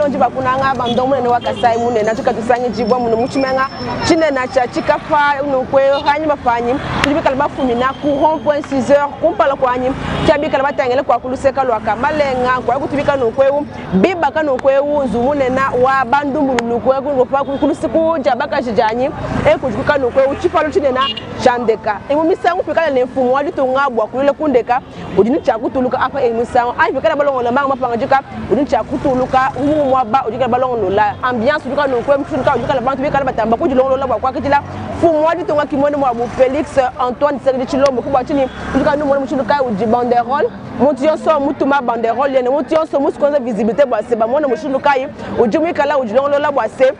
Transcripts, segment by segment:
Balondi ba kunanga ba ndongo munene wa Kasai munene tudi katusangijibua muno mu tshimenga tshinene tshia Tshikapa. Nunku panyima panyi tudi bikale bafumina ku rond point 6 heures kumpala kuanyi tia bikale batangile kua ku luseka lua Kamalenga kua kutubika nunku eu bibaka nunku eu nzubu munene wa bandumbululu ku dia bakaji dianyi ekudikuka nunku eu tshipalu tshinene tshia ndeka. Imue misangu pikala ne mfumu wa ditunga bua kuyila ku ndeka udi ne tshia kutuluka apa imue misangu, anyi pikala balongolola manga mapangadika udi ne tshia kutuluka mu muaba udi kala balongolola. Ambiance udi kala nunku mushindu kayi udi kala bantu bikala batamba kudilongolola bua kuakidila mfumu wa ditunga kimone muabu Felix Antoine Tshisekedi Tshilombo. Ke bua tshinyi tudi kala numona mushindu kayi udi banderole muntu yonso mutuma banderole yende, muntu yonso musue kuenza visibilite bua se bamone mushindu kayi udi muikala udilongolola bua se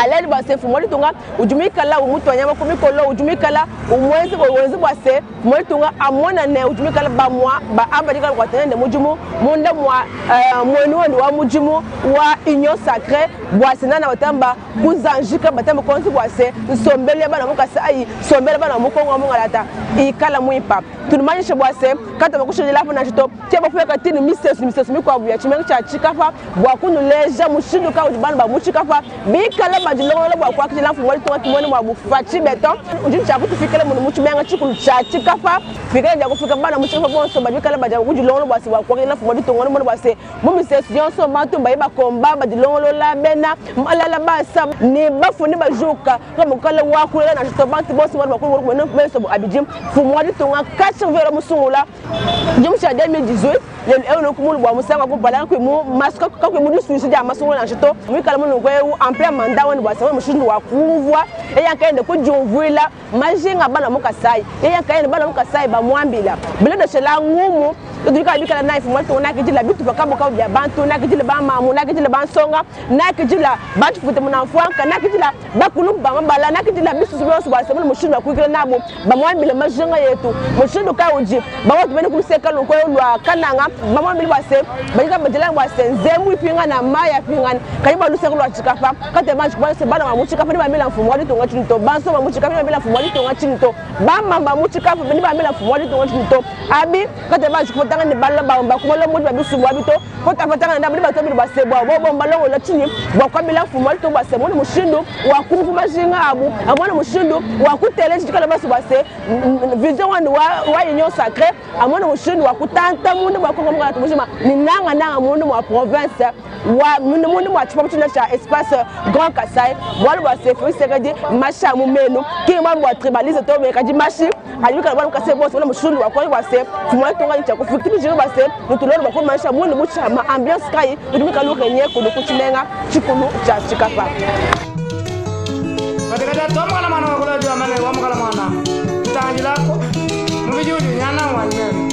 alele bua se mfumu wa ditunga udi muikala umutua nyama ku mikolo, udi muikala umuenze wenze bua se mfumu wa ditunga amona ne udi muikala bamua ba aba badi bakuata nende mudimu munda mua muenu wende wa mudimu wa union sacree bua se nana batamba kuzanjika batamba kuenza bua se nsombelu ya bana mu Kasayi, nsombelu ya bana mu Kongo wa mungalata ikala muimpa. Tunumanyishe bua se katamba kushadila apu nansha to, ke bapueka ti ne misesu ne misesu mikuabu ya tshimenga tshia Tshikapa bua kunuleja mushindu kayi udi bana ba mu Tshikapa bikale badilongolola bua kuakidila mfumu wa ditunga Kimwene Muabu Fatshi Beton udi ne tshia kutufikila munu mu tshimenga tshikulu tshia Tshikapa. Pikala dia kufika bana mu Tshikapa bonso badi bikale badia kudilongolola bua se bua kuakidila mfumu wa ditunga. Numone bua se mu misesu yonso bantu mbaye bakomba badilongolola bena malala basa ne bafu ne bajuka kamukala wakulela nansha to bantu bonso bana bakulu kumene meso abidi mfumu wa ditunga katshia kuvela musungula tshidimu tshia 2018 lelu eu nuku mulu bua musangu wa kumpala kakuyi mu masu kakuyi mu disuisha dia masungula nansha to muikala mununku eu en plein mandat wende bua se mushindu wa kumvua yeye nkayende kudiumvuila majinga a bana mu Kasai yeye nkayende bana mu Kasai bamuambila bilondeshela ngumu tudi kala bikala nayi mfumu wa ditunga nakidila bitupa kabukabu bia bantu nakidila bamamu nakidila bansonga nakidila batshifute munamfuanka nakidila bakulu ba mabala nakidila bisusu bionso bua se muna mushindu wa kuyikila nabu bamuambile majinga yetu mushindu kayi udi bawatu bena ku luseka lunkwe lua Kananga bamuambile bua se badi kabadila bua se nzembu ipingana mayi apingana kadi bua luseka lua Tshikapa kate banji kubana se bana ba mu Tshikapa ne bambila mfumu wa ditunga tshintu to bansonga ba mu Tshikapa ne bambila mfumu wa ditunga tshintu to bamama ba mu Tshikapa ne bambila mfumu wa ditunga tshintu to abi kate banji kupetangana ne balua ba ku balombodi ba bisumbu abi to kotapatangana nabo ne batuambile bua se bua bobo mbalongolola tshinyi bua kuambila mfumu wa ditunga bua se amone mushindu wa kumvua majinga abu amone mushindu wa kuteleja tshikala basue bua se vision wandi wa, wa union sacree amone mushindu wa kutanta munda mua Kongo mukanda mujima ne nangananga munda mua province wa munda mua tshipapu tshina tshia espace Grand Kasai bualu bua se Felix Tshisekedi mashi a mu menu ki mbualu bua tribalisme to mais kadi mashi adi bikala bualu Kasai bonso bana mushindu wa kuanyi bua se mfumu wa ditunga tshia kufika tubijinga bua se nutulonde bua kumanyisha munda mutshama ambiance kayi udi muikale urenye kudu ku tshimenga tshikulu tshia Tshikapa. Katikati twamukala mwana wakulajwa amane wamukala mwana mutangilako mubiji udi nyana wanyi meme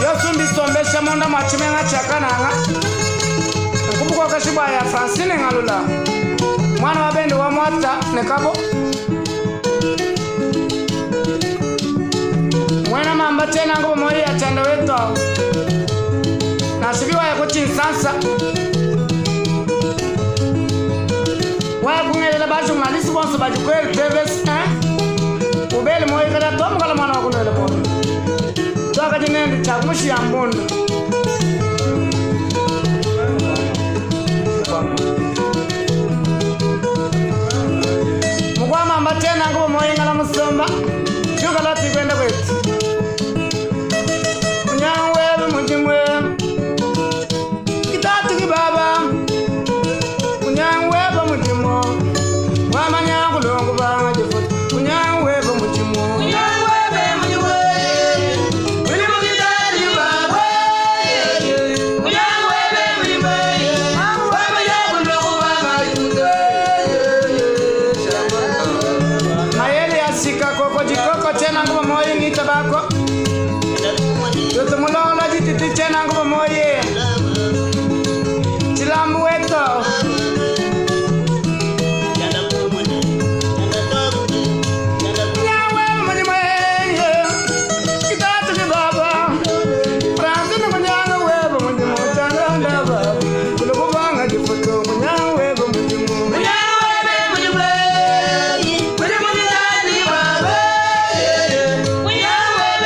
yosumbisombe munda mwa tshimenga tshia Kananga nkubukokeshi bua ya Francine Ngalula mwana wa bende wa mwata ne kabo mwena mamba tena ngubo moyi ya chanda wetu awo nasibiwa ya kuchinsansa waya kungelela ba journaliste bonso badi ku RTVS 1 ubele moyi kada twamukala mwana wa kunwele bono twakadi nende chakumushiya mbundu mukwamamba tena ngubo moyingala musomba chukala tikwenda kwetu unyanwebe mujimwe kitatu baba unyanwebe mujimo wamanya kulongo banga jifutu unyanwebe mujimo unyanwebe mujimwe uli mukitatu baba unyanwebe mujimwe wamanya kulongo banga jifutu mayele yasika koko jikoko tena ngubo moyi ngita bako tutumulongola jititi tena ngubo moyi chilambu weto Nyawe mujimwe kitatu kibaba Francine munyange webo mujimu changanda baba kulukubanga jifutu munyange webo mujimu munyange webe mujimwe mujimu kitatu baba munyange webe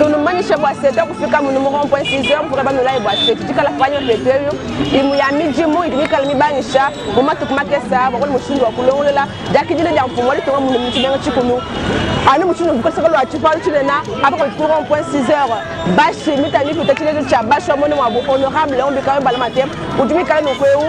Tunumanyishe bua se tuakufika munu mu rond point 6 heures mpuka banulayi bua se tudikala panyima petu eyo imu ya midimu idi mikala mibangisha mu matuku makesa bua kuli mushindu wa kulongolola diakidila dia mfumu wa ditunga munu mu tshimenga tshikulu anu mushindu uvua lua tshipalu tshinene apa kudi ku rond point 6 heures bashi mita mipita tshilejilu tshia bashi wa muena muabu honorable Léon Bikawe Balamate udi muikale nunku eu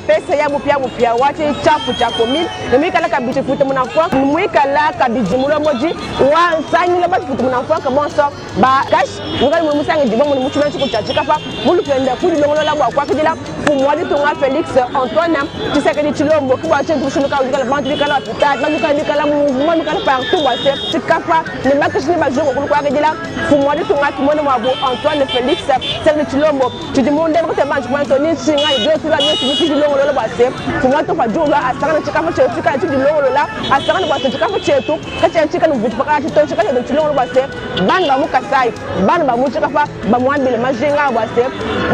pesa ya mupiamupia wa tshiapu tshia commune ne muikale kabidi futa munafua muikala kabidi mulombodi wa nsangilu batufuta munafua bonso ba kashi muikale muli musangidibua muli mu tshimenga tshikulu tshia Tshikapa mulupenda kudilongolola bua kuakidila mfumu wa ditunga Felix Antoine Tshisekedi Tshilombo ke bua tshintu mushindu kayi bikala bantu bikala bapita bantu bikala bikala mouvement bikala partout bua se Tshikapa ne bakishi ne bajungu kulu kuakidila mfumu wa ditunga kimone muabu Antoine Felix Tshisekedi Tshilombo tshidi munda bakati bantu kumanya to ni nshinga ne bionso bia bionso bidi bua se mfumu wa ditunga padiulua asangana Tshikapa tshietu tshikala tshidilongolola asangana bua se Tshikapa tshietu katshiena tshikala muvudi pakati to tshikala tshietu tshilongolola bua se bana ba mu Kasai bana ba mu Tshikapa bamuambile majinga abu a se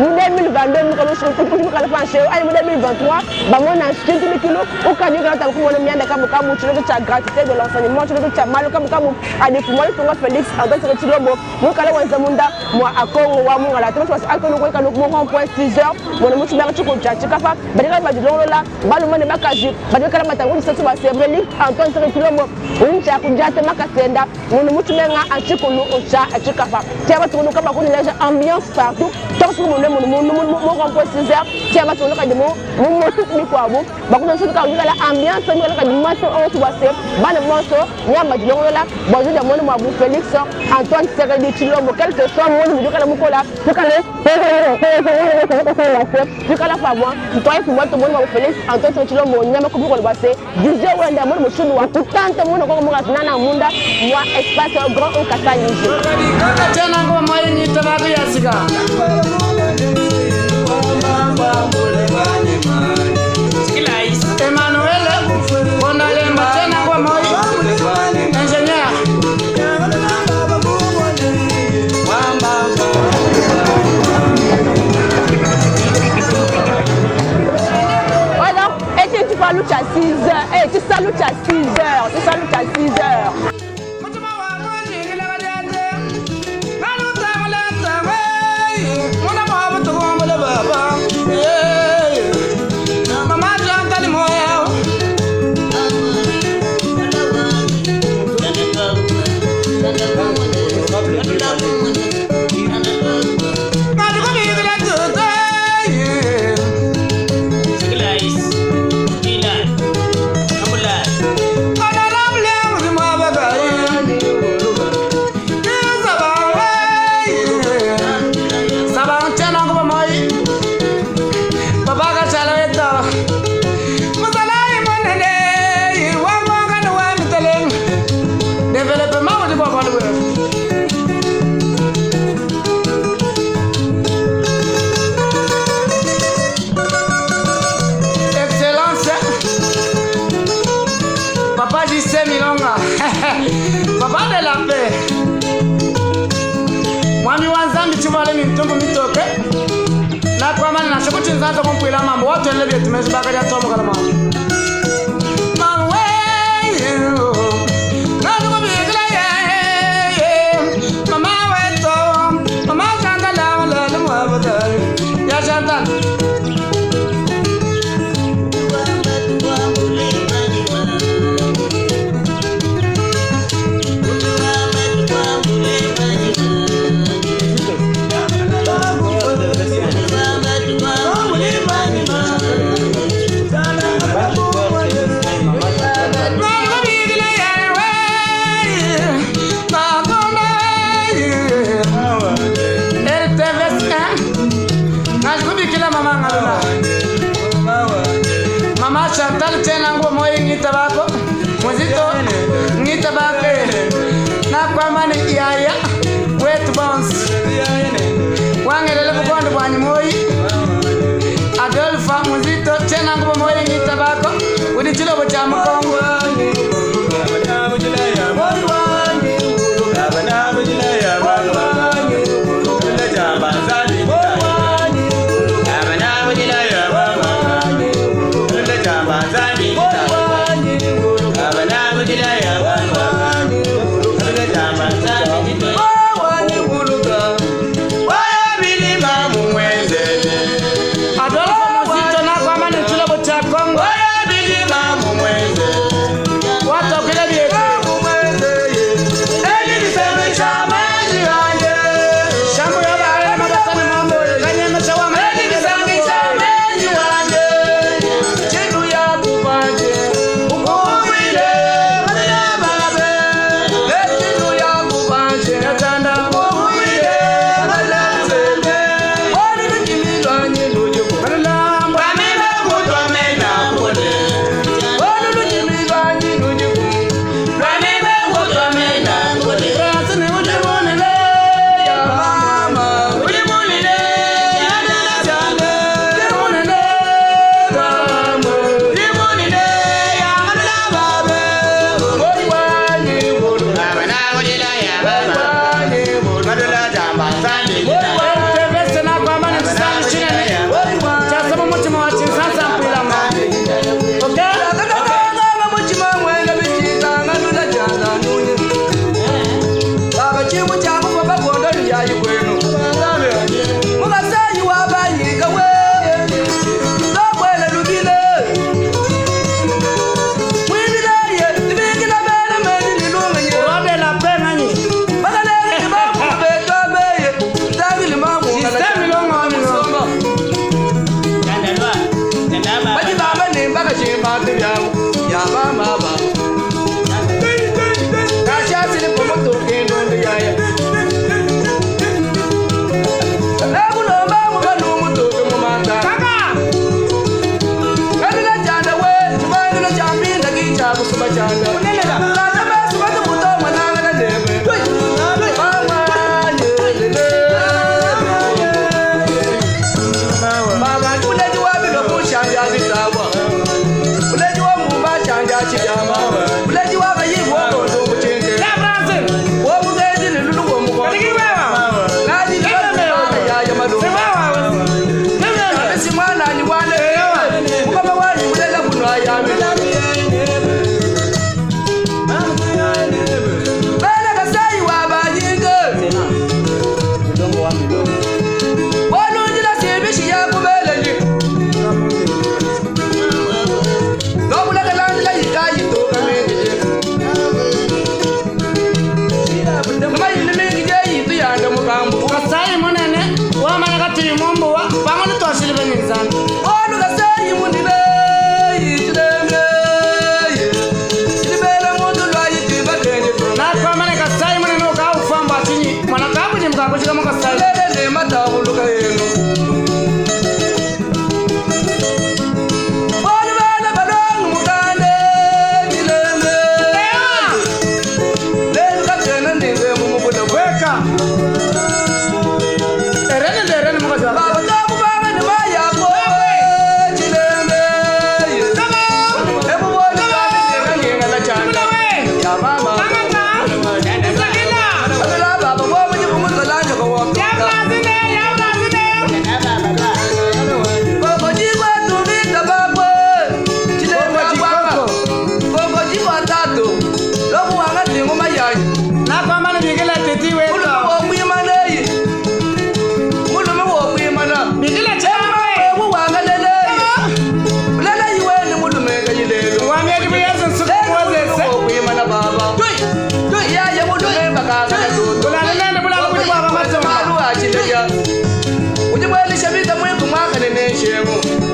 mu 2022 udi mukala panshi eu anyi mu 2023 bamona nshintulukilu ukadi ukala tamba kumona mianda kabukabu tshiloto tshia gratuité de l'enseignement tshiloto tshia malu kabukabu adi mfumu wa ditunga Felix Antoine Tshisekedi Tshilombo mukala wenza munda mua Akongo wa mungala to basi akonu kuika mu rond point 6 heures mona mu tshimenga tshikulu tshia Tshikapa badi kala badilongolola balume ne bakaji badi kala batanga disatu ba se Felix Antoine Tshisekedi Tshilombo udi tshia kudiata makasenda munu mu tshimenga tshikulu tshia Tshikapa tia batungunuka bakudileja ambiance partout tonso munu munu mu rond point 6 heures tia batungunuka di mu moto mikuabu bakunosuluka bikala ambiance mikala kadi maso onso bua se bana bonso nyamba dilongolola bua dia muana muabu Felix Antoine Tshisekedi Tshilombo quel que soit monde mudi kala mukola tukale tukala pamua tutoye fumua tumoni muabu Felix Antoine Tshisekedi Tshilombo nyama kubikola bua se vision wenda moni mushindu wa kutanta muna koko muka nana munda mwa espace Grand Haut-Kasaï. Tena ngoma yinyita bakuyasika. Emmanuel Bonalemba tena ngoma ingénieur. Voilà, et tu parles à 6 heures. Eh, tu salues à 6 heures. Tu salues à 6 heures. Mutima wako njingila kajanje. Nalutangulatangwe. Muna mwabu tukumbule baba. Yeah. Mama Chantal Moyo. Ngatukubikila tutu. Honorable Mutima Bakayi. Sabang tena kuba moi. Baba ka chala weto. Musalai monene. Wangwanga ni wa miteleng. Development udi bwa bwa wewe. Excellence. Papa JC Milonga. Papa de la paix. Mwami wa Nzambi chivale mintumbu mitoke. Nakwamana nasho kuti nzanza kumpwila mambo watwelele byetu mezi bakalya tomukala mambo. Mambo we, natukubikila ye, mama weto, mama Chantal lele mwabadali. Ya Chantal. Natukubikila ye, we, nakona we. RTVS 1 ngazikubikila mama ngalula mama Chantal tena nguo moyi ngita bako muzito ngita bake nakwamani yaya wetu bonsi wangelele bukondo bwanyi moyi Adolfa muzito tena nguo moyi ngita bako udi chilobo cha mukongo. Udi muelesha bita mwiku mwakane ne nshengu.